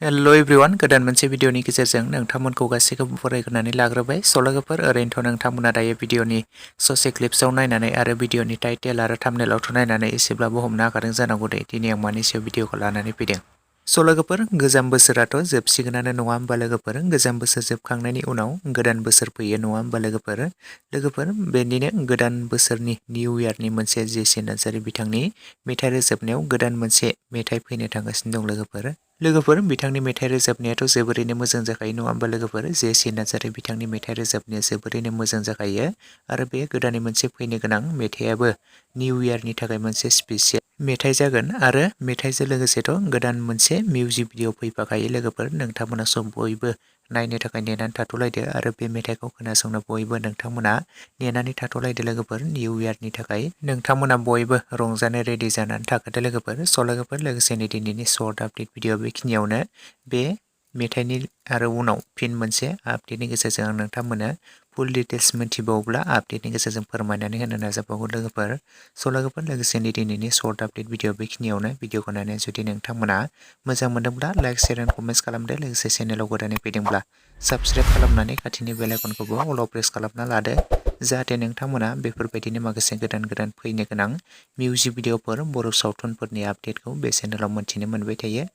Hello everyone गोदान मोनसे भिडियोनि गेजेरजों नोंथांमोनखौ गासैखौबो फरायग्रोनानै लाग्रोबाय स' लोगोफोर ओरैनोथ' नोंथांमोना दायो भिडियोनि ससे क्लिप्सआव नायनानै आरो भिडियोनि टाइटेल आरो थाम्बनेइलावथ' नायनानै एसेब्लाबो हमनो हाखादों जानांगौ दे दिनै आं मानि सायाव भिडियोखौ लानानै फैदों। स' लोगोफोर गोजाम बोसोराथ' जोबसिगोनानो नङा होमबा लोगोफोर गोजाम बोसोर जोबखांनायनि उनाव गोदान बोसोर फैयो नङा होमबा लोगोफोर बेनिनो गोदान बोसोरनि निउ इयारनि मोनसे जे नार्जारी बिथांनि मेथाइ रोजाबनायाव गोदान मोनसे मेथाइ फैनो थांगासिनो दं लोगोफोर बिथांनि मेथाइ रोजाबनायाथ' जोबोरैनो मोजां जाखायो नङा होमबा लोगोफोर जे नार्जारी बिथांनि मेथाइ रोजाबनाया जोबोरैनो मोजां जाखायो आरो बे गोदानै मोनसे फैनो गोनां मेथाइयाबो निउ इयारनि थाखाय मोनसे स्पेसियेल मेथाइ जागोन आरो मेथाइजों लोगोसेथ' गोदान मोनसे मिउजिक भिडिअ फैफाखायो लोगोफोर नोंथांमोना बयबो नायनो थाखाय नेनानै थाथ'लायदो आरो बे मेथाइखौ खोनासंनो बयबो नोंथांमोना नेनानै थाथ'लायदो लोगोफोर निउ इयारनि थाखाय नोंथांमोना बयबो रंजानो रेडि जानानै थाखादो लोगोफोर स' लोगोफोर लोगोसेनो दिनैनि शर्ट आपडेट भिडिअ बेखिनियावनो बे मेथाइनि आरो उनाव फिन मोनसे आपडेटनि गेजेरजों आं नोंथांमोनो फुल डिटेल्स मिथिबावोब्ला आपडेटनि गेजेरजों फोरमायनानै होनो नाजाबावगोन लोगोफोर स' लोगोफोर लोगोसेनो दिनैनि शर्ट आपडेट भिडिअ बेखिनियावनो भिडिअखौ नायनानै जुदि नोंथांमोना मोजां मोनदोंब्ला लाइक शेयार एन्ड कमेन्ट्स खालामदो लोगोसे चेनेलाव गोदानै फैदोंब्ला साबस्क्राइब खालामनानै खाथिनि बेल आइकनखौबो अलाव प्रेस खालामना लादो जाहाथे नोंथांमोना बेफोरबायदिनो माखासे गोदान फैनो गोनां मिउजिक भिडिअफोर बर' सावथुनफोरनि आपडेटखौ बे चेनेलाव मोनथिनो मोनबाय थायो